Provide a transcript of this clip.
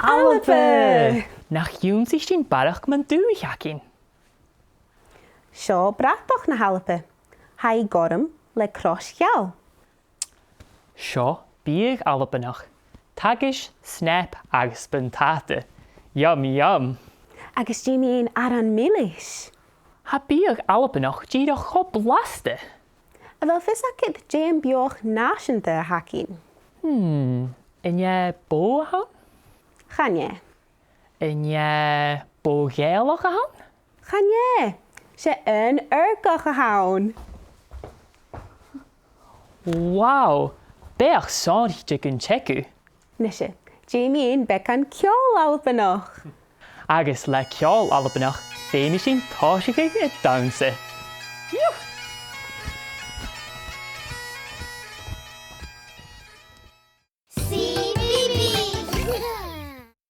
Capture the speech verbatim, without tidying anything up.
Alba! Nach ionnsaich sinn barrachd mun dùthaich againn? Seo bratach na h-Alba. Tha i gorm le crois gheal. Seo biadh Albannach. Tagish, snap agus buntàta. Yum, yum. Agus dè mu dheidhinn aran milis? Tha biadh Albannach dìreach cho blasta. A bheil fios agad dè am beathach nàiseanta a th' againn? Hmm, an e bò a th' ann? Chan e. An e bò Ghàidhealach a th' ann? Chan e. 'S e aon fheargach a th' ann. Wow, beathach sònraichte gun teagamh. Nise, dè mu dheidhinn beagan ceòl Albannach? Agus le ceòl Albannach, feumaidh sinn tòiseachadh a' dannsa. Yoo-hoo!